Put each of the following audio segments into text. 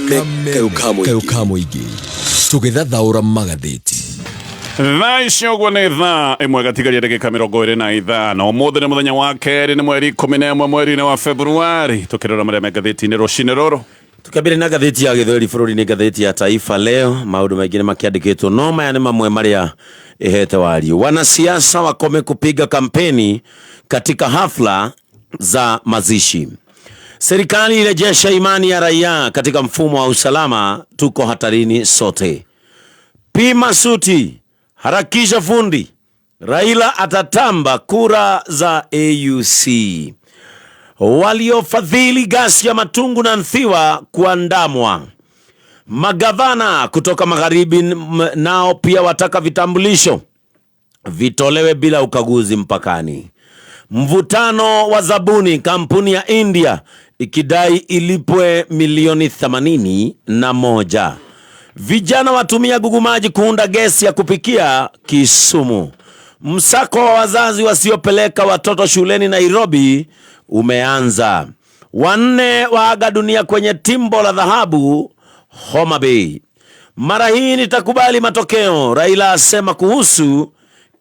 Kameme kayũ ka mũingĩ tũgĩthathaũra magathĩti. Thaa ici ũguo nĩ thaa 1 gatigaria ndagĩka 25. Ũmũthĩ nĩ mũthenya wa kerĩ, nĩ mweri 11 mweri-inĩ wa Februari, tũkĩrora marĩa me ngathĩti-inĩ rũcinĩ rũrũ. Tukĩambĩrĩria na ngathĩti ya gĩthweri bũrũri-inĩ, ngathĩti ya Taifa Leo, maũndũ maingĩ nĩ makĩandĩkĩtwo no maya nĩ mamwe marĩa ĩhete wario. Wanasiasa wakome kupiga kampeni katika hafla za mazishi. Serikali irejesha imani ya raia katika mfumo wa usalama, tuko hatarini sote. Pima suti, harakisha fundi, Raila atatamba kura za AUC. Waliofadhili gasi ya Matungu na Nthiwa kuandamwa. Magavana kutoka magharibi nao pia wataka vitambulisho vitolewe bila ukaguzi mpakani. Mvutano wa zabuni, kampuni ya India ikidai ilipwe milioni 81. Vijana watumia gugu maji kuunda gesi ya kupikia Kisumu. Msako wa wazazi wasiopeleka watoto shuleni Nairobi umeanza. 4 waaga dunia kwenye timbo la dhahabu Homa Bay. Mara hii nitakubali matokeo, Raila asema kuhusu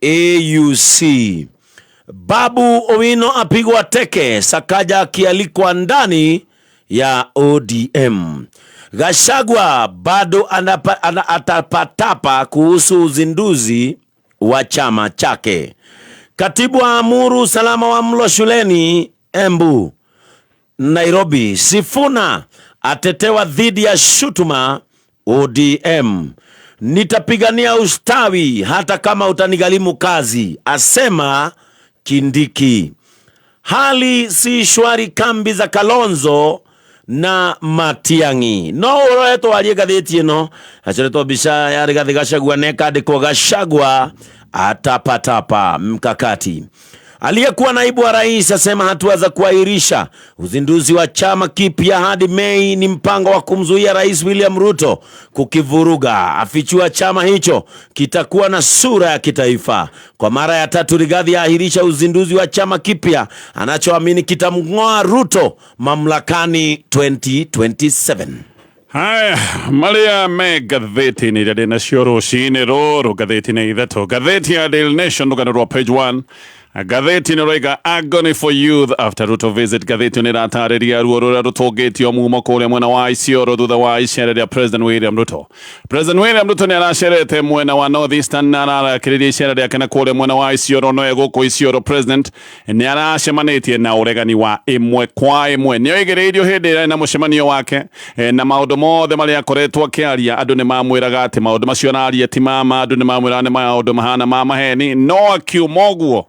AUC. Babu Owino apigwa teke, Sakaja akialikwa ndani ya ODM. Gachagua bado atapatapa kuhusu uzinduzi wa chama chake. Katibu aamuru usalama wa mlo shuleni Embu. Nairobi. Sifuna atetewa dhidi ya shutuma ODM. Nitapigania ustawi hata kama utanigharimu kazi, asema Kindiki. Hali si shwari kambi za Kalonzo na Matiang'i. No uroretwo warie ngathĩti ĩno hacoretwo mbica ya Rigathĩ Gachagua na ĩkandĩkwo Gachagua atapatapa mkakati. Aliyekuwa naibu wa rais asema hatua za kuahirisha uzinduzi wa chama kipya hadi Mei ni mpango wa kumzuia Rais William Ruto kukivuruga. Afichua chama hicho kitakuwa na sura ya kitaifa. Kwa mara ya tatu, Rigathi aahirisha uzinduzi wa chama kipya anachoamini kitamng'oa Ruto mamlakani 2027. Haya, marĩa me ngathĩti-inĩ iria ndĩ nacio rũcinĩ rũrũ, ngathĩti-inĩ ithatũ. Ngathĩti ya Daily Nation, rũgano rwa page 1. Ngathĩti nĩ rwaiga agony for youth after Ruto visit. Ngathĩti nĩ ĩratarĩria ruo rũrĩa rũtũngĩtio mumo kũrĩa mwena wa Isiolo thutha wa icera rĩa President William Ruto. President William Ruto nĩ aracerete mwena wa North Eastern na ararakĩrĩria icera rĩake na kũrĩa mwena wa Isiolo. No gũkũ Isiolo President nĩ aracemanĩtie na ũregani wa ĩmwe kwa ĩmwe. Nĩ oigĩrĩirio hĩndĩ ĩrĩa na mũcemanio wake na maũndũ mothe marĩa akoretwo akĩaria, andũ nĩ mamwĩraga atĩ maũndũ macio araria ti mama, andũ nĩ mamwĩraga nĩ maũndũ mahana ma maheni, no akiuma ũguo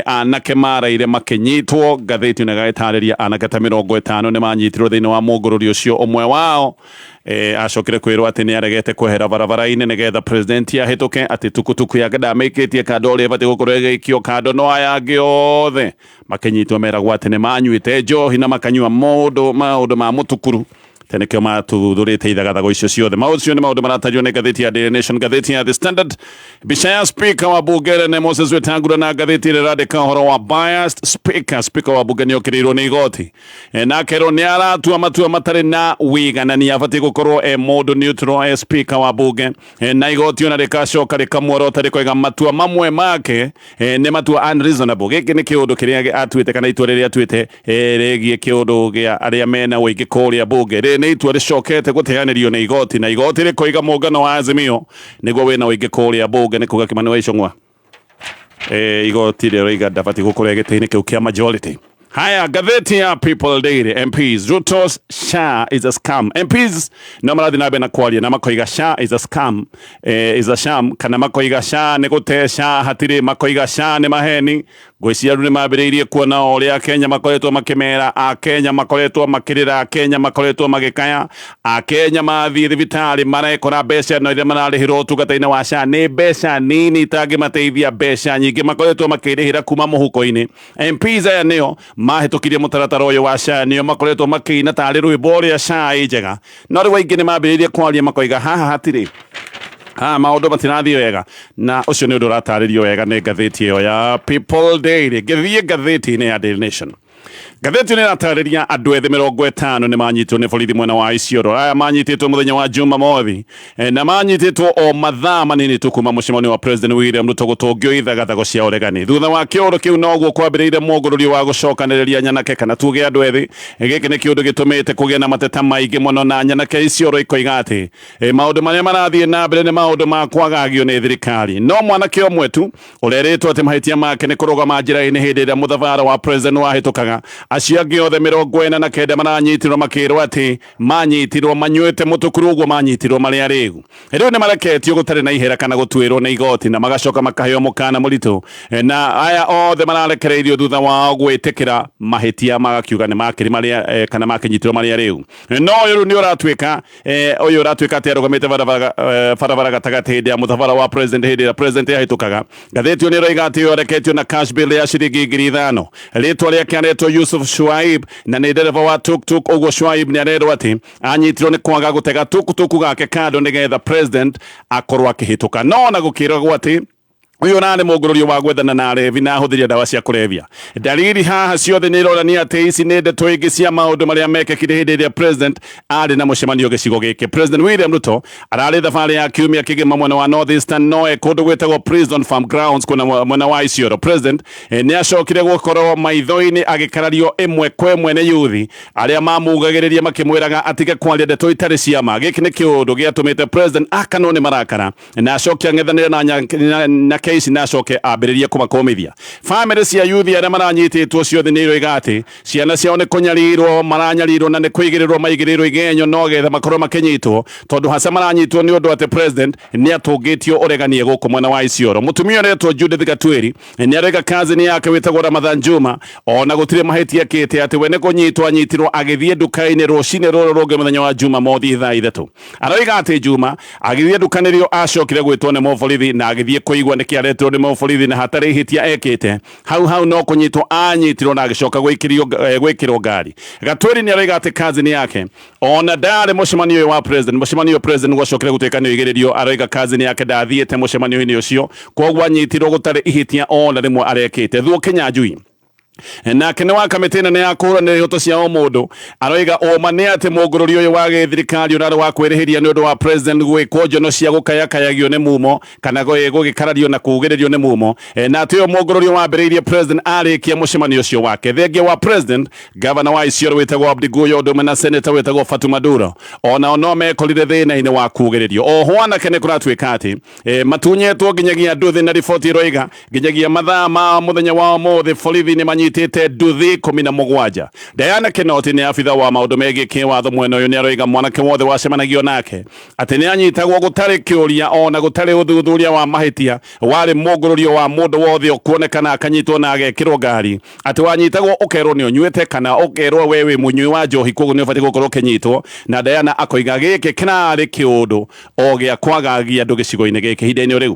anake maraire makĩnyitwo. Ngathĩti ĩno ĩgagĩtarĩria anake ta 50 nĩ manyitirwo thĩinĩ wa mũngũrũri ũcio. Ũmwe wao acokire kwĩrwo atĩ nĩ aregete kwehera barabara-inĩ nĩgetha president ahĩtũke, atĩ tukutuku yake ndamĩikĩtie kando ũrĩa ĩbatiĩ gũkorwo ĩgĩikio kando, no aya angĩ othe makĩnyitwo meragwo atĩ nĩ manyuĩte njohi na makanyua maũndũ ma mũtukuru, tene nĩkĩo matuthũrĩte ithagathago icio ciothe. Maũcio nĩ maũndũ maratajwo nĩ ngathĩti ya Daily Nation. Ngathĩti ya The Standard, mbica ya speaker wa bunge nĩ Moses Wetangula, na ngathĩti ĩrĩa ĩrandĩka ũhoro wa biased speaker. Speaker wa bunge nĩ okĩrĩirwo nĩ igoti na akerwo nĩ aratua matua matarĩ na wĩiganania, abatiĩ gũkorwo e mũndũ neutral e speaker wa bunge, na igoti ona rĩkacoka rĩkamuorota rĩkoiga matua mamwe make nĩ matua unreasonable. Gĩkĩ nĩ kĩũndũ kĩrĩa atuĩte kana itua rĩrĩa atuĩte rĩgiĩ kĩũndũ gĩa arĩa mena ũingĩ kũrĩa bunge. Rĩrĩ nĩ itua rĩcokete gũteanĩrio nĩ igoti, na igoti rĩkoiga mũngano wa Azimio nĩguo wĩna ũingĩ kũrĩa bunge, nĩ kuga Kimani wa Ichung'wa igoti rĩroiga ndabatiĩ gũkorwo gĩtĩ-inĩ kĩu kĩa majority. Haya, ngathĩti ya People Daily, MPs, Ruto's SHA is a scam. MPs no marathiĩ na mbere na kwaria na makoiga SHA is a scam, is a sham, kana makoiga SHA nĩ gũte, SHA hatirĩ, makoiga SHA nĩ maheni. Ngwĩciria andũ nĩ mambĩrĩirie kuona ũrĩa Akenya makoretwo makĩmera, Akenya makoretwo makĩrĩra, Akenya makoretwo magĩkaya, Akenya mathiĩ thibitarĩ marekora mbeca ĩno ĩrĩa mararĩhĩrwo ũtungata-inĩ wa SHA nĩ mbeca nini itangĩmateithia, mbeca nyingĩ makoretwo makĩrĩhĩra kuma mũhuko-inĩ. MPs aya nĩo mahĩtũkirie mũtaratara ũyũ wa SHA, nĩo makoretwo makĩina tarĩ rwĩmbo ũrĩa SHA ĩ njega, no rĩu aingĩ nĩ mambĩrĩirie kwaria makoiga haha hatirĩ, haha maũndũ matirathiĩ wega, na ũcio nĩ ũndũ ũratarĩrio wega nĩ ngathĩti ĩyo ya People Daily. Ngĩthiĩ ngathĩti-inĩ ya Daily Nation, Ngathĩti nĩ ĩratarĩria andũ ethĩ 50 nĩ manyitwo nĩ borithi mwena wa Isiolo. Aya manyitĩtwo mũthenya wa Jumamothi na manyitĩtwo o mathaa manini tu kuma mũcemanio wa President William Ruto gũtũngio ithagathago cia ũregani. Thutha wa kĩũndũ kĩu noguo kwambĩrĩire mũngũrũrio wa gũcokanĩrĩria nyanake kana tuge andũ ethĩ. Gĩkĩ nĩ kĩũndũ gĩtũmĩte kũgĩe na mateta maingĩ mũno na nyanake Isiolo ikoiga atĩ maũndũ marĩa marathiĩ na mbere nĩ maũndũ ma kwagagio nĩ thirikari. No mwanake ũmwe tu ũrerĩtwo atĩ mahĩtia make nĩ kũrũgama njĩra-inĩ hĩndĩ ĩrĩa mũthabara wa president wahĩtũkaga. Acio angĩ othe 49 maranyitirwo makĩrwo atĩ manyitirwo manyuĩte mũtũkuru, ũguo manyitirwo marĩ arĩgu. Rĩu nĩ mareketio gũtarĩ na ihera kana gũtuĩrwo nĩ igoti na magacoka makaheo mũkana mũritũ, na aya othe mararekereirio thutha wao gwĩtĩkĩra mahĩtia, magakiuga nĩ makĩrĩ marĩa kana makĩnyitirwo marĩ arĩgu. No ũyũ rĩu nĩ ũratuĩka ũyũ ũratuĩka atĩ arũgamĩte barabara gatagatĩ hĩndĩ ya mũthabara wa president, hĩndĩ ĩrĩa president yahĩtũkaga. Ngathĩti ĩyo nĩ ĩroiga atĩ ũyũ areketio na cash bail ya ciringi 5,000. Rĩtwa rĩake aretwo Yusuf Shuaib na nĩ ndereba wa tuk-tuk. Ũguo Shuaib nĩ arerwo atĩ anyitirwo nĩ kwaga gũtega tuk-tuk gake kando nĩgetha president akorwo akĩhĩtũka. No ona gũkĩragwo atĩ ũyũ ũrarĩ mũngũrũrio wa gwethana na arevi na ahũthĩri a ndawa cia kũrebia. Dalili haha ciothe nĩ ironania atĩ ici nĩ ndeto ingĩ cia maũndũ marĩa mekĩkire hĩndĩ ĩrĩa president arĩ na mũcemanio gĩcigo gĩkĩ. President William Ruto ararĩ thabarĩ ya kiumia kĩgima mwena wa North Eastern Noe kũndũ gwĩtagwo Prison Farm Grounds kuna mwena wa Isiolo. President nĩ acokire gũkorwo maitho-inĩ agĩkarario ĩmwe kwa ĩmwe nĩ yuthi arĩa mamugagĩrĩria makĩmwĩraga atige kwaria ndeto itarĩ cia ma. Gĩkĩ nĩ kĩũndũ gĩatũmĩte president akanwo nĩ marakara na acoke ang'ethanĩre na keici na acoke ambĩrĩrie kũmakũmithia. Bamĩrĩ cia yuthi arĩa maranyitĩtwo ciothe nĩ iroiga atĩ ciana ciao nĩ kũnyarirwo maranyarirwo na nĩ kũigĩrĩrwo maigĩrĩrwo igenyo no getha makorwo makĩnyitwo, tondũ haca maranyitwo nĩ ũndũ atĩ president nĩ atũngĩtio ũreganie gũkũ mwena wa Isiolo. Mũtumia ũretwo Judith Gatweri nĩ aroiga cousin yake wĩtagwo Ramadhan Juma ona gũtirĩ mahĩtia ekĩte, atĩ we nĩ kũnyitwo anyitirwo agĩthiĩ nduka-inĩ rũcinĩ rũrũ rũngĩ mũthenya wa Jumamothi thaa 3. Aroiga atĩ Juma agĩthiĩ nduka nĩrĩo acokire gwĩtwo nĩ mũborithi na agĩthiĩ kũigua nĩkĩ aretirwo nĩ mũborithi na hatarĩ ihĩtia ekĩte. Hau hau no kũnyitwo anyitirwo na agĩcoka gwĩkĩrwo ngari. Gatweri nĩ aroiga atĩ cousin yake ona ndarĩ mũcemanio ũyũ wa president, mũcemanio ũyũ president gwacokire gũtuĩka nĩ ũigĩrĩrio. Aroiga cousin yake ndathiĩte mũcemanio-inĩ ũcio, koguo anyitirwo gũtarĩ ihĩtia ona rĩmwe arekĩte. Thuo Kinyanjui nake nĩ wa kamĩtĩ nene ya kũhũranĩra ihoto cia o mũndũ aroiga ũma nĩ atĩ mũngũrũri ũyũ wa gĩthirikari ũrarĩ wa kwĩrĩhĩria nĩ ũndũ wa president gwĩkwo njono cia gũkayakayagio nĩ mumo kana gũgĩkarario na kugĩrĩrio nĩ mumo, na atĩ ũyũ mũngũrũri wambĩrĩirie president arĩkia mũcemanio ũcio wake. Thengia wa president, gavana wa Isiolo wĩtagwo Abdi Guyo ũndũ ũmwe na senator wĩtagwo Fatuma Duro onao no mekorire thĩna-inĩ wa kugĩrĩrio. Oho anake nĩ kũratuĩka atĩ matunyetwo nginyagia nduthi, na riboti ĩroiga nginyagia mathaa ma mũthenya wa ũmũthĩ borithi nĩ manyitĩte nduthi 17. Diana Kinoti nĩ abitha wa maũndũ megiĩ kĩwatho mwena ũyũ nĩ aroiga mwanake wothe wacemanagio nake atĩ nĩ anyitagwo gũtarĩ kĩũria ona gũtarĩ ũthuthuria wa mahĩtia, warĩ mũngũrũrio wa mũndũ wothe ũkuonekana akanyitwo na agekĩrwo ngari, atĩ wanyitagwo ũkerwo nĩ ũnyuĩte kana ũkerwo we wĩ mũnyui wa njohi, koguo nĩ ũbatiĩ gũkorwo ũkĩnyitwo. Na Diana akoiga gĩkĩ kĩrarĩ kĩũndũ o gĩa kwagagia andũ gĩcigo-inĩ gĩkĩ ihinda-inĩ rĩu.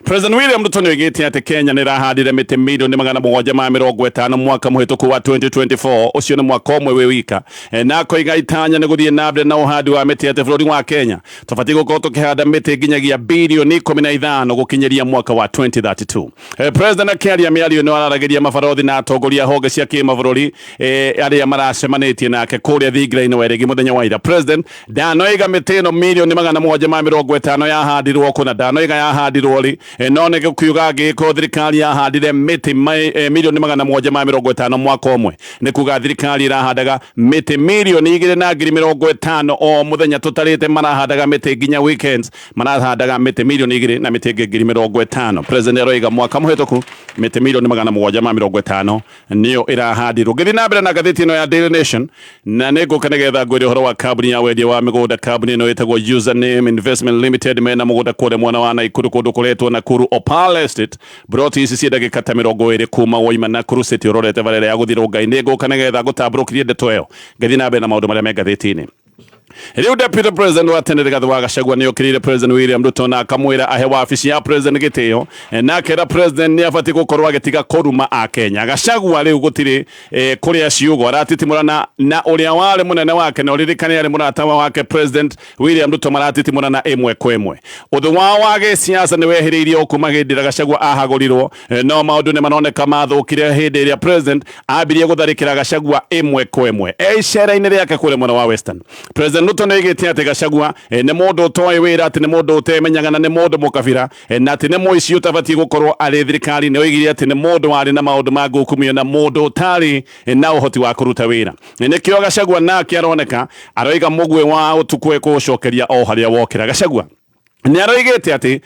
President William Ruto nĩ oigĩte atĩ Kenya nĩ ĩrahandire mĩtĩ 750,000,000 mwaka mũhĩtũku wa 2024, ũcio nĩ mwaka ũmwe wĩ wika, na akoiga itanya nĩ gũthiĩ na mbere na ũhandi wa mĩtĩ, atĩ bũrũri wa Kenya tũbatiĩ gũkorwo tũkĩhanda mĩtĩ nginyagia 15 birioni gũkinyĩria mwaka wa 2032. President akĩaria mĩario ĩno araragĩria mabarothi na atongoria honge cia kĩmabũrũri arĩa maracemanĩtie nake kũrĩa thingira-inĩ wa Eregi mũthenya wa ira. President ndanoiga mĩtĩ ĩno 750,000,000 yahandirwo kũ na ndanoiga yahandirwo rĩ, no nĩ gũkiuga angĩgĩkorwo thirikari yahandire mĩtĩ 750,000,000 mwaka ũmwe, nĩ kuga thirikari ĩrahandaga mĩtĩ 2,050,000 o mũthenya, tũtarĩte marahandaga mĩtĩ nginya weekends, marahandaga mĩtĩ 2,000,000 na mĩtĩ ĩngĩ 50,000. President aroiga mwaka mũhĩtũku mĩtĩ 750,000,000 nĩyo ĩrahandirwo. Ngĩthiĩ na mbere na ngathĩti ĩno ya Daily Nation, na nĩ ngũka nĩgetha ngwĩre ũhoro wa kambuni ya wendia wa mĩgũnda. Kambuni ĩno ĩtagwo Username Investment Limited, mena mũgũnda kũrĩa mwena wa Nakuru kũndũ kũretwo Nakuru Opal Estate. Broti ici ciĩ ndagĩka ta 20 kuma woima Nakuru City ũrorete barabara ya gũthiĩ Rongai. Nĩ ngũka nĩgetha ngũtambũrũkĩrie ndeto ĩyo, ngĩthiĩ na mbere na maũndũ marĩa me ngathĩti-inĩ. Rĩu Deputy President wa tene Rigathi wa Gachagua nĩ okĩrĩire President William Ruto na akamwĩra ahe wabici ya President gĩtĩo, na akera President nĩ abatiĩ gũkorwo agĩtiga kũruma Akenya. Gachagua rĩu gũtirĩ kũrĩa ciugo aratitimũrana na ũrĩa warĩ mũnene wake, na ũririkane arĩ mũrata wake President William Ruto maratitimũrana ĩmwe kwa ĩmwe. Ũthũ wao wa gĩsiasa nĩ wehĩrĩirie o kuma hĩndĩ ĩrĩa Gachagua ahagũrirwo, no maũndũ nĩ maroneka mathũkire hĩndĩ ĩrĩa President ambirie gũtharĩkĩra Gachagua ĩmwe kwa ĩmwe e icera-inĩ rĩake kũrĩa mwena wa Western. President Ruto nĩ oigĩte atĩ Gachagua nĩ mũndũ ũtoĩ wĩra, atĩ nĩ mũndũ ũtemenyaga na nĩ mũndũ mũkabira, na atĩ nĩ mũici ũtabatiĩ gũkorwo arĩ thirikari-inĩ. Oigire atĩ nĩ mũndũ warĩ na maũndũ ma ngukumio na mũndũ ũtarĩ na ũhoti wa kũruta wĩra. Nĩkĩo Gachagua nake aroneka aroiga mũguĩ wa ũtukũ ekũũcokeria o harĩa wokĩra. Gachagua nĩ aroigĩte atĩ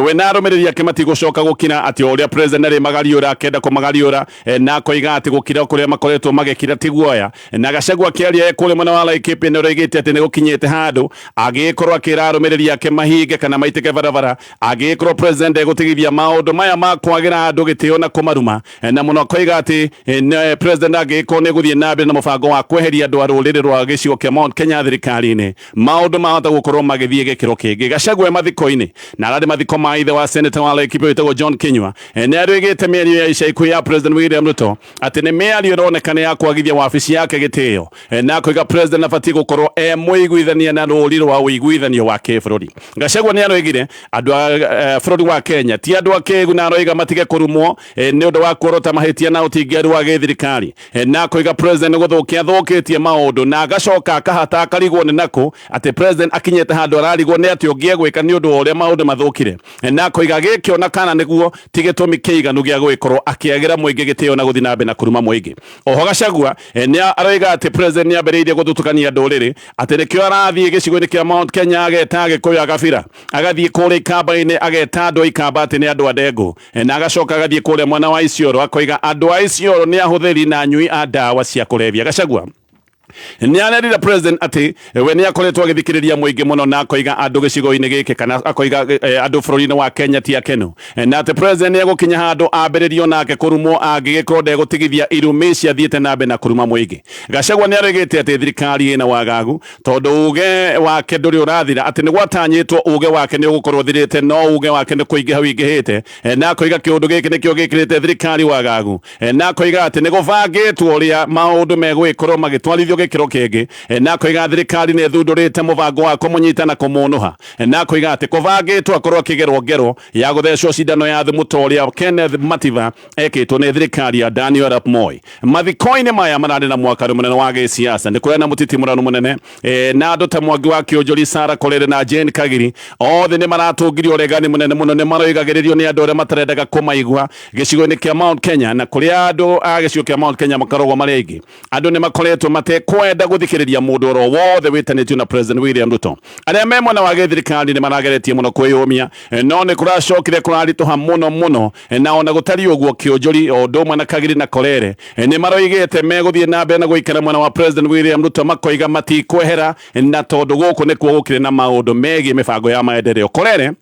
we na arũmĩrĩri ake matigũcoka gũkira, atĩ o ũrĩa president arĩ magariũra akenda kũmagariũra, na akoiga atĩ gũkira kũrĩa makoretwo magĩkira ti guoya. Na Gachagua akĩaria e kũrĩa mwena wa Laikipia nĩ aroigĩte atĩ nĩ gũkinyĩte handũ agĩkorwo akĩra arũmĩrĩri ake mahinge kana maitĩke barabara angĩkorwo president egũtigithia maũndũ maya ma kwagĩra andũ gĩtĩo na kũmaruma, na mũno akoiga atĩ president angĩkorwo nĩ gũthiĩ na mbere na mũbango wa kweheria andũ a rũrĩrĩ rwa gĩcigo kĩa Mount Kenya thirikari-inĩ, maũndũ mahota gũkorwo magĩthiĩ gĩkĩro kĩngĩ. Gachagua e mathiko-inĩ na ararĩ mathiko ma ithe wa senator wa Laikipia wĩtagwo John Kinyua, nĩ arũigĩte mĩario ya ica ikuhĩ ya President William Ruto atĩ nĩ mĩario ĩroneka nĩ ya kwagithia wabici yake gĩtĩo, na akoiga president abatiĩ gũkorwo e mũiguithania na rũri rwa ũiguithanio wa kĩbũrũri. Gachagua nĩ aroigire andũ a bũrũri wa Kenya ti andũ akĩgu, na aroiga matige kũrumwo nĩ ũndũ wa kuorota mahĩtia na ũtingiaru wa gĩthirikari, na akoiga president nĩ gũthũkia athũkĩtie maũndũ, na agacoka akahata akarigwo nĩ nakũ atĩ president akinyĩte handũ ararigwo nĩ atĩ ũngĩ egwĩka nĩ ũndũ wa ũrĩa maũndũ mathũkire, na akoiga gĩkĩona kana nĩguo ti gĩtũmi kĩiganu gĩa gũgĩkorwo akĩagĩra mũingĩ gĩtĩo na gũthiĩ na mbere na kũruma mũingĩ. Oho Gachagua nĩ aroiga atĩ president nĩ ambĩrĩirie gũthutũkania ndũrĩrĩ, atĩ nĩkĩo arathiĩ gĩcigo-inĩ kĩa Mount Kenya ageta Agĩkũyũ agabira, agathiĩ kũrĩa Ikamba-inĩ ageta andũ a Ikamba atĩ nĩ andũ a ndengũ, na agacoka agathiĩ kũrĩa mwena wa Isiolo akoiga andũ a Isiolo nĩ ahũthĩri na anyui a ndawa cia kũrebia. Gachagua nĩ arerire president atĩ we nĩ akoretwo agĩthikĩrĩria mũingĩ mũno, na akoiga andũ gĩcigo-inĩ gĩkĩ kana akoiga andũ bũrũri-inĩ wa Kenya ti akenu, na atĩ president nĩ egũkinya handũ ambĩrĩrio nake kũrumwo angĩgĩkorwo ndegũtigithia irumi ciathiĩte na mbere na kũruma mũingĩ. Gachagua nĩ aregĩte atĩ thirikari ĩna wagagu tondũ uge wake ndũrĩ ũrathira, atĩ nĩ gwatanyĩtwo uge wake nĩ ũgũkorwo ũthirĩte, no uge wake nĩ kũingĩha wingĩhĩte, na akoiga kĩũndũ gĩkĩ nĩkĩo gĩkĩrĩte thirikari wagagu, na akoiga atĩ nĩ gũbangĩtwo ũrĩa maũndũ megũgĩkorwo magĩtwarithio gĩkĩro kĩngĩ, na akoiga thirikari nĩ ĩthundũrĩte mũbango wa kũmũnyita na kũmũnũha, na akoiga atĩ kũbangĩtwo akorwo akĩgerwo ngero ya gũthecwo cindano ya thumu ta ũrĩa Kenneth Mativa ekĩtwo nĩ thirikari ya Daniel Arap Moi. Mathiko-inĩ maya mararĩ na mwakaro mũnene wa gĩsiasa, nĩ kũrĩ na mũtitimũrano mũnene, na andũ ta Mwangi wa Kĩũnjũri, Sarah Korere na Jane Kagiri othe nĩ maratũngirio ũregani mũnene mũno, nĩ maroigagĩrĩrio nĩ andũ arĩa matarendaga kũmaigua gĩcigo-inĩ kĩa Mount Kenya, na kũrĩa andũ a gĩcigo kĩa Mount Kenya makoragwo marĩ aingĩ. Andũ nĩ makoretwo matekwenda gũthikĩrĩria mũndũ oro wothe wĩtanĩtio na President William Ruto. Arĩa me mwena wa gĩthirikari nĩ marageretie mũno kwĩyũmia, no nĩ kũracokire kũraritũha mũno mũno, na ona gũtariĩ ũguo Kĩũnjũri o ũndũ ũmwe na Kagiri na Korere nĩ maroigĩte megũthiĩ na mbere na gũikara mwena wa President William Ruto, makoiga matikwehera, na tondũ gũkũ nĩkuo gũkĩrĩ na maũndũ megiĩ mĩbango ya maendeleo. Korere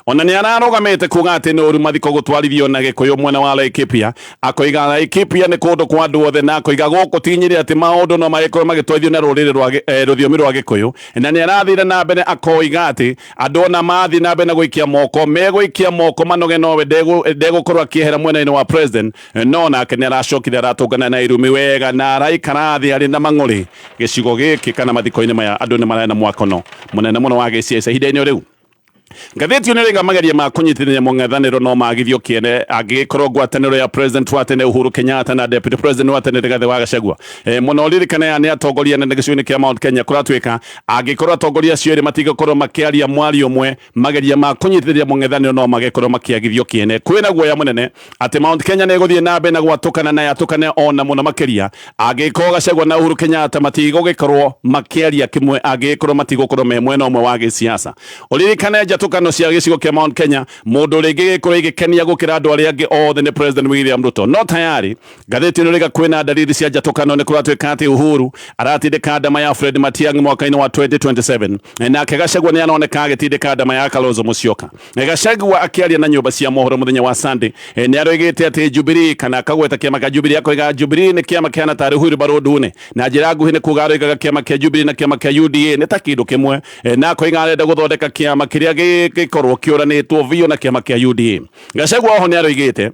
ona nĩ ararũgamĩte kuga atĩ nĩ ũru mathiko gũtwarithio na Gĩkũyũ mwena wa Laikipia, akoiga Laikipia nĩ kũndũ kwa andũ othe, na akoiga gũkũ ti Nyĩrĩ atĩ maũndũ no magĩkorwo magĩtwarithio na rũrĩrĩ rwa rũthiomi rwa Gĩkũyũ, na nĩ arathire na mbere akoiga atĩ andũ ona mathiĩ na mbere na gũikia moko megũikia moko manoge, nowe ndegũkorwo akĩehera mwena-inĩ wa president, no nake nĩ aracokire aratũngana na irumi wega na araikara thĩ arĩ na mang'ũrĩ. Gĩcigo gĩkĩ kana mathiko-inĩ maya andũ nĩ mararĩ na mwakono mũnene mũno wa gĩciaca ihinda-inĩ rĩu. Ngathĩti ĩyo nĩraiga mageria ma kũnyitithania mũng'ethanĩro no magithio kĩene angĩgĩkorwo ngwatanĩro ya president wa tene Uhuru Kenyatta na deputy president wa tene Rigathi wa Gachagua. Mũno ririkana aya nĩ atongoria anene gĩcigo-inĩ kĩa Mount Kenya, kũratuĩka angĩkorwo atongoria acio erĩ matigũkorwo makĩaria mwario ũmwe, mageria ma kũnyitithania mũng'ethanĩro no magĩkorwo makĩagithio kĩene. Kwĩna guoya mũnene atĩ Mount Kenya nĩ ĩgũthiĩ na mbere na gwatũkana na yatũkane ona mũno makĩria angĩkorwo Gachagua na Uhuru Kenyatta matigũgĩkorwo makĩaria kĩmwe, angĩgĩkorwo matigũkorwo me mwena ũmwe wa gĩsiasa. Ũririkane Njatũkano cia gĩcigo kĩa Mount Kenya, mũndũ ũrĩa ingĩgĩkorwo igĩkenia gũkĩra andũ arĩa angĩ othe nĩ President William Ruto. No tayari ngathĩti ĩno rĩga kwĩna dalili cia njatũkano. Nĩ kũratuĩka atĩ Uhuru aratindĩka ndama ya Fred Matiang'i mwaka-inĩ wa 2027, nake Gachagua nĩ aroneka agĩtindĩka ndama ya Kalonzo Musyoka. Gachagua akĩaria na nyũmba cia mohoro mũthenya wa Sunday, nĩ aroigĩte atĩ Jubilee, kana akagweta kĩama kĩa Jubilee, akoiga Jubilee nĩ kĩama kĩhana tarĩ wheelbarrow ndune. Na njĩra nguhĩ nĩ kuga aroigaga kĩama kĩa Jubilee na kĩama kĩa UDA nĩ ta kĩndũ kĩmwe, na akoiga arenda gũthondeka kĩama kĩrĩa gĩkorwo kĩũranĩtwo biũ na kĩama kĩa UDA. Gachagua oho nĩ aroigĩte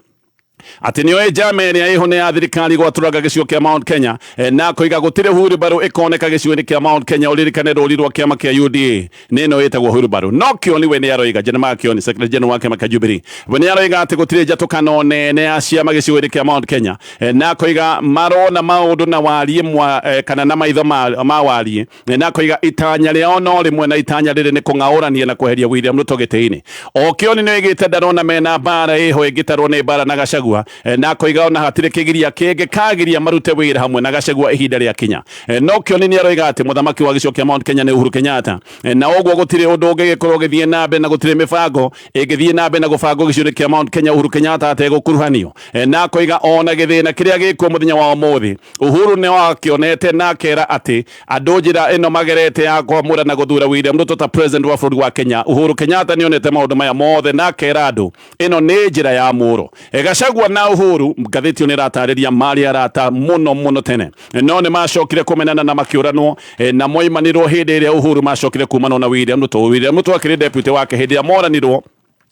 atĩ nĩoĩ njama ĩrĩa ĩho nĩ ya thirikari gwatũranga gĩcigo kĩa Mount Kenya, na koiga gũtirĩ wheelbarrow ĩkoneka gĩcigo-inĩ kĩa Mount Kenya. Ũririkane rũri rwa kĩama kĩa UDA nĩ ĩno ĩtagwo wheelbarrow. No Kioni we nĩ aroiga, Jeremiah Kioni, Secretary General wa kĩama kĩa Jubilee, we nĩ aroiga atĩ gũtirĩ njatũkano nene ya ciama gĩcigo-inĩ kĩa Mount Kenya, na koiga marona maũndũ na wariĩ mwa kana na maitho ma wariĩ, na koiga itanya rĩao no rĩmwe, na itanya rĩrĩ nĩ kũng'aũrania na kweheria William Ruto gĩtĩ-inĩ. O Kioni nĩ oigĩte ndarona mena mbara ĩho ĩngĩtarwo nĩ mbara na Gachagua, na koiga ona hatirĩ kĩgiria kĩngĩ kagiria marute wĩra hamwe na Gachagua ihinda rĩa kinya. No Kioni nĩ aroiga atĩ mũthamaki wa gĩcigo kĩa Mount Kenya nĩ Uhuru Kenyatta, na ũguo gũtirĩ ũndũ ũngĩgĩkorwo ũgĩthiĩ na mbere na gũtirĩ mĩbango ĩngĩthiĩ na mbere na gũbangwo gĩcigo kĩa Mount Kenya Uhuru Kenyatta ategũkuruhanio. Na koiga ona gĩthĩna kĩrĩa gĩkuo mũthenya wa ũmũthĩ, Uhuru nĩ wakĩonete na akera atĩ andũ njĩra ĩno magerete ya kwamũra na gũthura William Ruto ta president wa bũrũri wa Kenya, Uhuru Kenyatta nĩ onete maũndũ maya mothe na akera andũ ĩno nĩ njĩra ya mũro. Gachagua na Uhuru, ngathĩti ĩyo nĩ ĩratarĩria marĩ arata mũno mũno tene, no nĩ macokire kũmenana na makĩũranwo, na moimanirwo hĩndĩ ĩrĩa Uhuru macokire kumanwo na William Ruto. William Ruto akĩrĩ deputy wake hĩndĩ ĩrĩa moranirwo.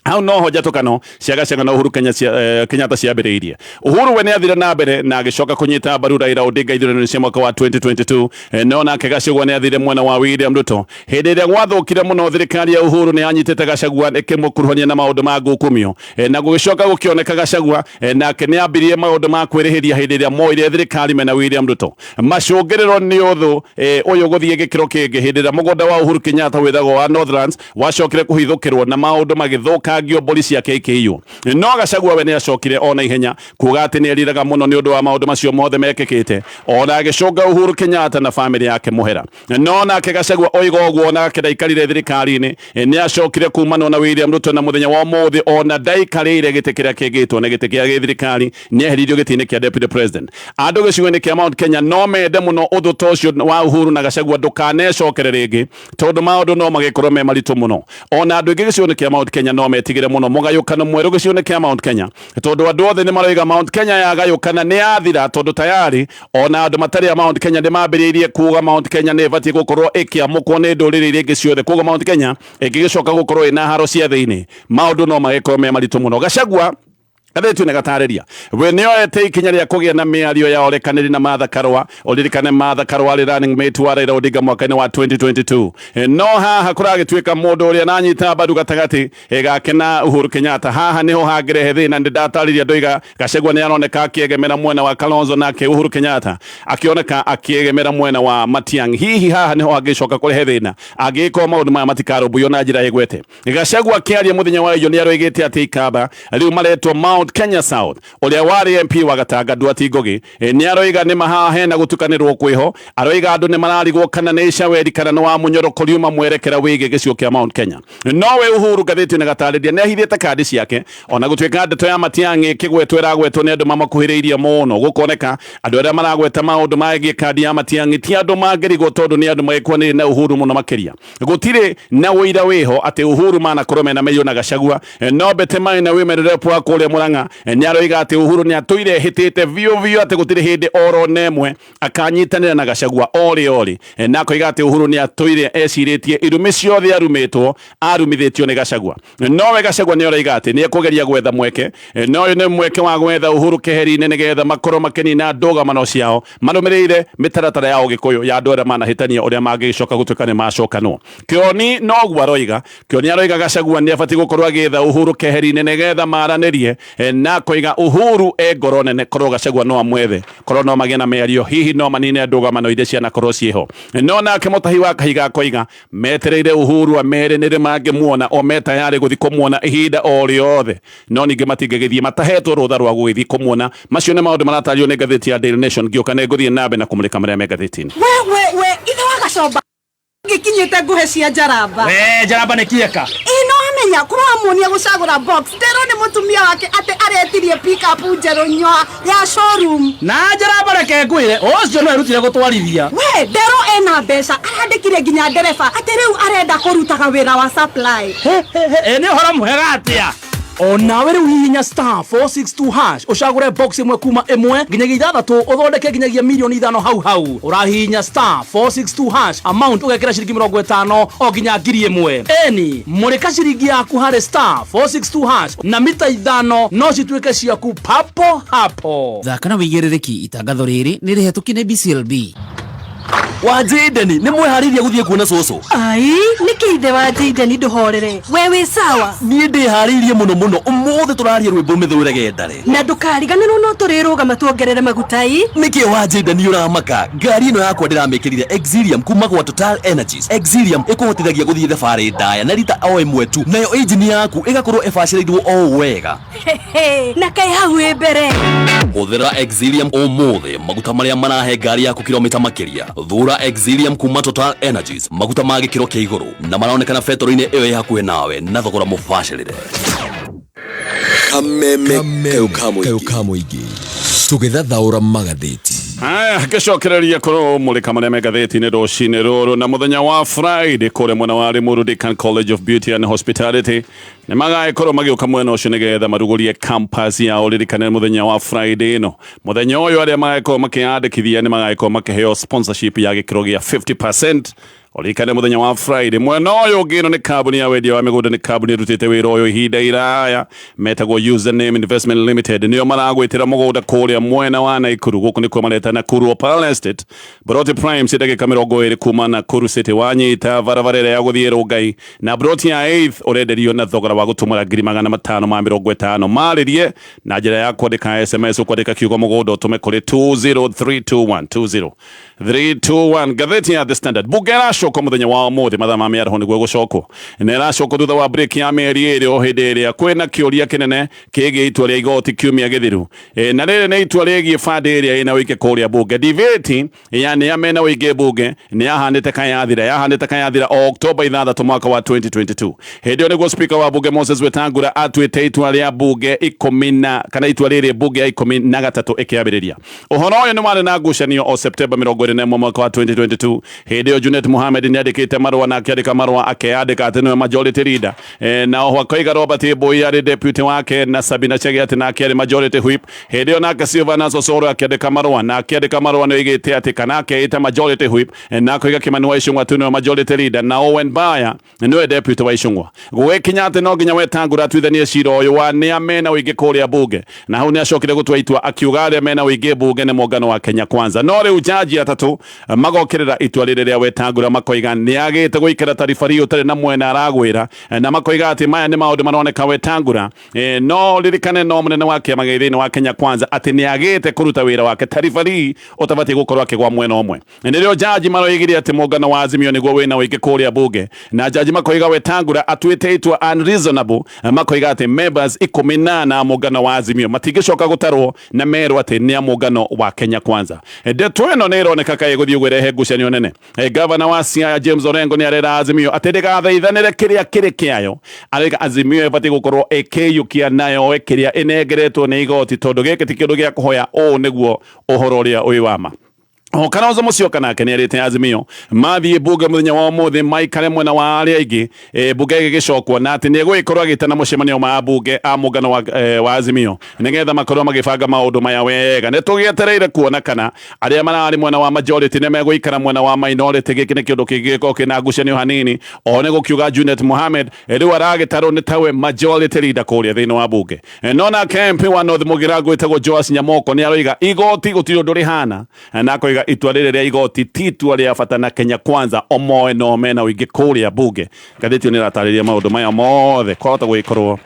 Hau noho njatũkano cia Gachagua na Uhuru Kenyatta ciambĩrĩirie. Uhuru we nĩ athire na mbere na agĩcoka kũnyita mbaru Raila Odinga ithurano-inĩ cia mwaka wa 2022, no nake Gachagua nĩ athire mwena wa William Ruto. Hĩndĩ ĩrĩa gwathũkire mũno, thirikari ya Uhuru nĩ yanyitĩte Gachagua ĩkĩmũkuruhania na maũndũ ma ngukumio, na gũgĩcoka gũkĩoneka Gachagua nake nĩ ambirie maũndũ ma kwĩrĩhĩria hĩndĩ ĩrĩa moire thirikari mena William Ruto. Macũngĩrĩro nĩ ũthũ ũyũ gũthiĩ gĩkĩro kĩngĩ hĩndĩ ĩrĩa mũgũnda wa Uhuru Kenyatta wĩthagwo wa Northlands wacokire kũhithũkĩrwo na maũndũ magĩthũkangio, mbũri ciake ikĩiywo. No Gachagua we nĩ acokire ona ihenya kuga atĩ nĩ eriraga mũno nĩ ũndũ wa maũndũ macio mothe mekĩkĩte, ona agĩcũnga Uhuru Kenyatta na bamĩrĩ yake mũhera. No nake Gachagua oiga ũguo, nake ndaikarire thirikari-inĩ, nĩ acokire kumanwo na William Ruto, na mũthenya wa ũmũthĩ ona ndaikarĩire gĩtĩ kĩrĩa kĩngĩtwo nĩ gĩtĩ kĩa gĩthirikari, nĩ eheririo gĩtĩ-inĩ kĩa deputy president. Andũ gĩcigo-inĩ kĩa Mount Kenya no mende mũno ũthũ ta ũcio wa Uhuru na Gachagua ndũkanecokere rĩngĩ, tondũ maũndũ no magĩkorwo me maritũ mũno. Ona andũ aingĩ gĩcigo-inĩ kĩa Mount Kenya no metigĩre mũno mũgayũkano mwerũ gĩcigo-inĩ kĩa Mount Kenya, tondũ andũ othe nĩ maroiga Mount Kenya yagayũkana nĩ yathira, tondũ tayari ona andũ matarĩ a Mount Kenya nĩ mambĩrĩirie kuga Mount Kenya nĩ ĩbatiĩ gũkorwo ĩkĩamũkwo nĩ ndũrĩrĩ iria ingĩ ciothe. Koguo Mount Kenya ĩngĩgĩcoka gũkorwo ĩna haro cia thĩinĩ, maũndũ no magĩkorwo me maritũ mũno. Gachagua, ngathĩti nĩ gatarĩria, we nĩoete ikinya rĩa kũgĩa na mĩario ya ũrekanĩri na Martha Karua. Ũririkane Martha Karua arĩ running mate wa Raila Odinga mwaka-inĩ wa 2022. No haha kũragĩtuĩka mũndũ ũrĩa aranyita mbaru gatagatĩ gake na Uhuru Kenyatta, haha niho hangĩrehe thĩna. Nĩ ndatarĩria ndoiga Gachagua nĩ aroneka akĩegemera mwena wa Kalonzo, nake Uhuru Kenyatta akĩoneka akĩegemera mwena wa Matiang'i. Hihi haha niho hangĩcoka kũrehe thĩna angĩgĩkorwo maũndũ maya matikarũmbũiyo na njĩra ĩgwete. Gachagua akĩaria mũthenya wa iyo nĩ aroigĩte atĩ Ikamba rĩu maretwo Mount Kenya South. Ũrĩa warĩ MP wa Gatanga, Nduati Ngugi, nĩ aroiga nĩ mahaha hena gũtukanĩrwo kwĩho. Aroiga andũ nĩ mararigwo kana nĩ Icaweri kana nĩ wa Mũnyoro riuma mwerekera wĩgiĩ gĩcigo kĩa Mount Kenya. Nowe Uhuru, ngathĩti nĩ gatarĩria, nĩ ahithĩte kandi ciake, ona gũtuĩka ndeto ya Matiang'i ĩkĩgwetwo ĩragwetwo nĩ andũ mamakuhĩrĩirie mũno. Gũkoneka andũ arĩa maragweta maũndũ megiĩ kandi ya Matiang'i ti andũ mangĩrigwo, tondũ nĩ andũ magĩkuanĩire na Uhuru mũno makĩria. Gũtirĩ na ũira wĩho atĩ Uhuru manakorwo mena mĩario na Gachagua, no Betty Maina, women rep wa kũrĩa Murang'a, nĩ aroiga atĩ Uhuru nĩ atũire hĩtĩte biũ biũ atĩ gũtirĩ hĩndĩ oro na ĩmwe akanyitanĩra na Gachagua orĩ orĩ, na akoiga atĩ Uhuru nĩ atũire ecirĩtie irumi ciothe arumĩtwo arumithĩtio nĩ Gachagua. Nowe Gachagua nĩ aroiga atĩ nĩ ekũgeria gwetha mweke, no ũyũ nĩ mweke wa gwetha Uhuru keheri-inĩ nĩgetha makorwo makĩnina ndũgamano ciao marũmĩrĩire mĩtaratara ya Ũgĩkũyũ ya andũ arĩa manahĩtania ũrĩa mangĩgĩcoka gũtuĩka nĩ macokanwo. Kĩoni noguo aroiga. Kĩoni aroiga Gachagua nĩ abatiĩ gũkorwo agĩetha Uhuru keheri-inĩ nĩgetha maranĩrie, na akoiga Uhuru e ngoro nene, korwo Gachagua no amwethe, korwo no magĩe na mĩario, hihi no manine ndũgamano iria cianakorwo ciĩho. No nake Mũtahi wa Kahiga akoiga metereire Uhuru amere nĩ rĩ mangĩmuona, o me tayarĩ gũthiĩ kũmuona ihinda o rĩothe, no ningĩ matingĩgĩthiĩ matahetwo rũtha rwa gũgĩthiĩ kũmuona. Macio nĩ maũndũ maratario nĩ ngathĩti ya Daily Nation. Ngĩũka nĩ ngũthiĩ na mbere na kũmũrĩka marĩa me ngathĩti-inĩ. We we we, ithe wa Gacomba ngĩkinyĩte ngũhe cia njaramba. We njaramba nĩ kieka. Ĩ no. Wamenya kũramuonia gũcagũra box nderwo nĩ mũtumia wake atĩ aretirie pickup njerũ nyoa ya showroom. Na njĩra bareke ngwĩre ũcio no erutire gũtwarithia. We nderwo ena mbeca, arandĩkire nginya ndereba atĩ rĩu arenda kũrutaga wĩra wa supply. Ĩ nĩ ũhoro mwega atĩa? Onawe rĩu hihinya star 462 hash ũcagũre box ĩmwe kuma ĩmwe nginyagia ithathatũ ũthondeke nginyagia milioni ithano hau hau. Ũrahihinya star 462 hash, amount ũgekĩra ciringi mĩrongo ĩtano o nginya 1000. Eni mũrĩka ciringi yaku harĩ star 462 hash na mita ithano no cituĩke ciaku papo hapo. Thaka na wĩigĩrĩrĩki. Itangatho rĩrĩ nĩ rĩhetũkie nĩ BCLB. Wa Jaden, nĩ mwĩharĩirie gũthiĩ kuona cũcũ? Ai, nĩkĩ ithe wa Jaden? Ndũhorere, we wĩ sawa? Niĩ ndĩharĩirie mũno mũno. Ũmũthĩ tũraria rwĩmbo mĩthũre gendare. Na ndũkariganĩrwo no tũrĩrũgama tuongerere maguta i. Nĩkĩ wa Jaden ũramaka? Ngari ĩno yakwa ndĩramĩkĩrire Exilium kuma gwa Total Energies. Exilium ĩkũhotithagia gũthiĩ thabarĩ ndaya na rita o ĩmwe tu, nayo injini yaku ĩgakorwo ĩbacĩrĩirwo o wega. Na kaĩ hau ĩ mbere. Hũthĩra Exilium ũmũthĩ, maguta marĩa marahe ngari yaku kilomita makĩria. Thura Exilium kuma Total Energies, maguta ma gĩkĩro kĩa igũrũ na maronekana betoro-inĩ ĩyo ĩ hakuhĩ nawe na thogora mũbacĩrĩre. Kameme kayo ka mũingĩ tũgĩthathaũra magathĩti. Aya, ngĩcokereria kũrũmũrĩka marĩa me ngathĩti-inĩ rũcinĩ rũrũ. Na mũthenya wa Friday kũrĩa mwena wa Limuru, Deakin College of Beauty and Hospitality nĩ magagĩkorwo magĩũka mwena ũcio nĩgetha marugũrie campus yao. Ririkane mũthenya wa Friday ĩno, mũthenya ũyũ arĩa magagĩkorwo makĩyandĩkithia nĩ magagĩkorwo makĩheo sponsorship ya gĩkĩro gĩa 50%. Ũririkane mũthenya wa Friday. Mwena ũyũ ũngĩ, ĩno nĩ kambuni ya wendia wa mĩgũnda, nĩ kambuni ĩrutĩte wĩra ũyũ ihinda iraya, metagwo Username Investment Limited. Nĩo maragwĩtĩra mũgũnda kũrĩa mwena wa Naikuru. Gũkũ nĩkuo mareta Nakuru Opal Estate, Broti Prime ci ndagĩka 20 kuma Nakuru City, wanyita barabara ĩrĩa ya gũthiĩ Rongai, na broti ya 8 ũrenderio na thogora wa gũtũmũra 550,000. Marĩrie na njĩra ya kwandĩka SMS, ũkwandĩka kiugo mũgũnda ũtũme kũrĩ 20321, 20321. Ngathĩti ya The Standard, bunge ĩracokwo mũthenya wa ũmũthĩ mathaa ma mĩaraho nĩguo gũcokwo, na ĩracokwo thutha wa break ya mĩeri 2, o hĩndĩ ĩrĩa kwĩna kĩũria kĩnene kĩgiĩ itua rĩa igoti kiumia gĩthiru. Na rĩrĩ nĩ itua rĩgiĩ bandi ĩrĩa ĩna ũingĩ kũrĩa bunge. Debate ya nĩa mena ũingĩ bunge nĩ yahanĩte kayathira, yahanĩte kayathira o Oktoba 6 mwaka wa 2022. Hĩndĩ ĩyo nĩguo speaker wa bunge Moses Wetangula atuĩte itua rĩa bunge ikũmi na kana itua rĩrĩ bunge ya 13 ĩkĩambĩrĩria. Ũhoro ũyũ nĩ warĩ na ngucanio o Septemba 21 mwaka wa 2022. Hĩndĩ ĩyo Junet Mohamed nĩ andĩkĩte marũa, na akĩandĩka marũa akeyandĩka atĩ nĩwe majority leader, na oho akoiga Robert Mbui arĩ deputy wake na Sabina Chege atĩ nake arĩ majority whip. Hĩndĩ ĩyo nake Silvanus Osoro akĩandĩka marũa, na akĩandĩka marũa nĩ oigĩte atĩ kana akeĩta majority whip, na akoiga Kimani wa Ichung'wa tu nĩwe majority leader na Owen Baya nĩwe deputy wa Ichung'wa. Gwĩkinya atĩ no nginya Wetangula atuithanie cira ũyũ wa nĩa mena ũingĩ kũrĩa bunge, na hau nĩ acokire gũtua itua akiuga arĩa mena ũingĩ bunge nĩ muungano wa Kenya Kwanza. No rĩu jaji atatũ magokĩrĩra itua rĩrĩ rĩa Wetangula, makoiga nĩ agĩte gũikara ta ribari ũtarĩ na mwena aragwĩra, na makoiga atĩ maya nĩ maũndũ maroneka Wetangula, no ririkane no mũnene wa kĩama gĩa thĩinĩ wa Kenya Kwanza, atĩ nĩ agĩte kũruta wĩra wake ta ribari ũtabatiĩ gũkorwo akĩgwa mwena ũmwe. Nĩrĩo jaji maroigire atĩ muungano wa Azimio nĩguo wĩna ũingĩ kũrĩa bunge, na jaji makoiga Wetangula atuĩte itua unreasonable. Makoiga atĩ members 14 a muungano wa Azimio matingĩcoka gũtarwo na merwo atĩ nĩ a muungano wa Kenya Kwanza. Ndeto ĩno nĩ ĩroneka kaĩ gũthiĩ gwĩrehe ngucanio nene. Gavana wa Siaya James Orengo nĩ arera Azimio atĩ ndĩgathaithanĩre kĩrĩa kĩrĩ kĩayo. Arauga Azimio ĩbatiĩ gũkorwo ĩkĩiyũkia nayo kĩrĩa ĩnengeretwo nĩ igoti, tondũ gĩkĩ ti kĩndũ gĩa kũhoya. Ũũ nĩguo ũhoro ũrĩa ũrĩ wa ma. O Kalonzo Musyoka nake nĩ arĩte Azimio mathiĩ bunge mũthenya wa ũmũthĩ maikare mwena wa arĩa aingĩ, bunge ĩgĩgĩcokwo, na atĩ nĩ egũgĩkorwo agĩtana mũcemanio wa bunge a mũngano wa Azimio nĩgetha makorwo magĩbanga maũndũ maya wega. Nĩ tũgĩetereire kuona kana arĩa mararĩ mwena wa majority nĩ megũikara mwena wa minority. Gĩkĩ nĩ kĩũndũ kĩngĩgĩkorwo kĩna ngucanio hanini. O nĩ gũkiuga Junet Mohamed, rĩu aragĩtarwo nĩ tawe majority leader kũrĩa thĩinĩ wa bunge. No nake MP wa North Mugirango wĩtagwo Joash Nyamoko nĩ aroiga igoti gũtirĩ ũndũ rĩhana, na akoiga itua rĩrĩ rĩa igoti ti itua rĩa bata na Kenya Kwanza omoe no mena ũingĩ kũrĩa bunge. Ngathĩti ĩyo nĩ ĩratarĩria maũndũ maya mothe. Kwahota gũgĩkorwo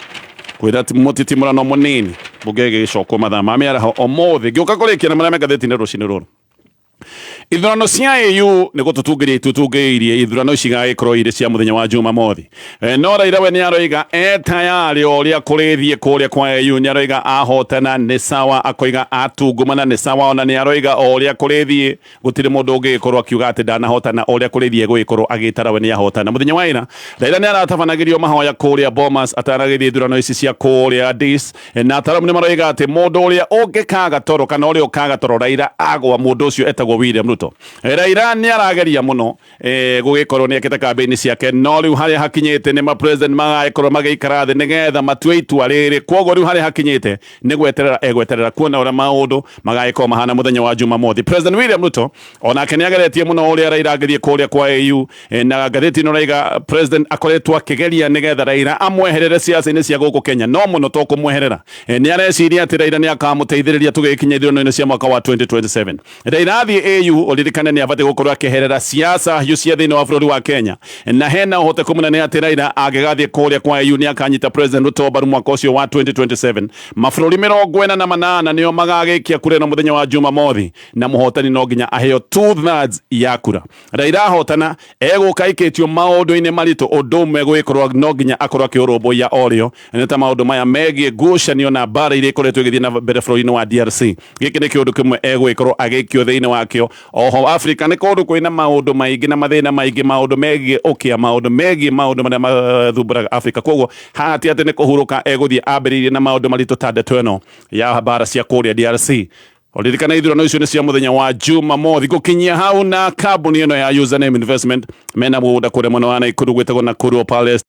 kwĩra mũtitimũrano mũnini bunge ĩgĩgĩcokwo mathaa ma mĩaraho ũmũthĩ. Ngĩũka kũrĩkia na marĩa me ngathĩti-inĩ rũcinĩ rũrũ. Ithurano cia AU nĩ gũtũtungĩria itutungĩirie ithurano ici igagĩkorwo irĩ cia mũthenya wa Jumamothi. No Raila we nĩ aroiga e tayarĩ o ũrĩa kũrĩthiĩ kũrĩa kwa AU, nĩ aroiga ahotana nĩ sawa, akoiga atungumana nĩ sawa, ona nĩ aroiga o ũrĩa kũrĩthiĩ gũtirĩ mũndũ ũngĩgĩkorwo akiuga atĩ ndanahotana, o ũrĩa kũrĩthiĩ egũgĩkorwo agĩtara we nĩ ahotana. Mũthenya wa ira Raila nĩ aratabanagĩrio mahoya kũrĩa Bomas atanagĩthiĩ ithurano ici cia kũrĩa Addis, na ataramu nĩ maroiga atĩ mũndũ ũrĩa ũngĩkaga toro kana ũrĩa ũkaga toro Raila agwa, mũndũ ũcio etagwo William Ruto. Raila nĩ arageria mũno gũgĩkorwo nĩ ekĩte kambĩini ciake, no rĩu harĩa hakinyĩte nĩ ma president magagĩkorwo magĩikara thĩ nĩgetha matue itua rĩrĩ. Koguo rĩu harĩa hakinyĩte nĩ gweterera egweterera kuona ũrĩa maũndũ magagĩkorwo mahana mũthenya wa Jumamothi. President William Ruto onake nĩ ageretie mũno ũrĩa Raila angĩthiĩ kũrĩa kwa AU, na ngathĩti ĩno raiga president akoretwo akĩgeria nĩgetha Raila amweherere siasa-inĩ cia gũkũ Kenya, no mũno to kũmweherera. Nĩ areciria atĩ Raila nĩ akamũteithĩrĩria tũgĩkinya ithurano-inĩ cia mwaka wa 2027. Raila athiĩ AU, ũririkane nĩ abatiĩ gũkorwo akĩeherera siasa hiũ cia thĩinĩ wa bũrũri wa Kenya, na hena ũhoteku mũnene atĩ Raila angĩgathiĩ kũrĩa kwa AU nĩ akanyita President Ruto mbaru mwaka ũcio wa 2027. Mabũrũri 48 nĩo magagĩikia kura ĩno mũthenya wa Jumamothi, na mũhotani no nginya aheo 2/3 ya kura. Raila ahotana egũka aikĩtio maũndũ-inĩ maritũ, ũndũ ũmwe gũgĩkorwo no nginya akorwo akĩũrũmbũiya orĩo nĩ ta maũndũ maya megiĩ ngucanio na mbara iria ikoretwo igĩthiĩ na mbere bũrũri-inĩ wa DRC. Gĩkĩ nĩ kĩũndũ kĩmwe egũgĩkorwo agĩikio thĩinĩ wakĩo. Oho Africa nĩ kũndũ kwĩna maũndũ maingĩ na mathĩna maingĩ, maũndũ megiĩ ũkĩa, maũndũ megiĩ maũndũ marĩa mathumbũraga Africa. Koguo haha ti atĩ nĩ kũhurũka egũthiĩ ambĩrĩirie na maũndũ maritũ ta ndeto ĩno ya mbara cia kũrĩa DRC. Ririkana ithurano icio nĩ cia mũthenya wa Jumamothi. Gũkinyia hau na kambuni ĩno ya Username Investment mena mũgũnda kũrĩa mwena wa Nakuru gwĩtagwo Nakuru Palace.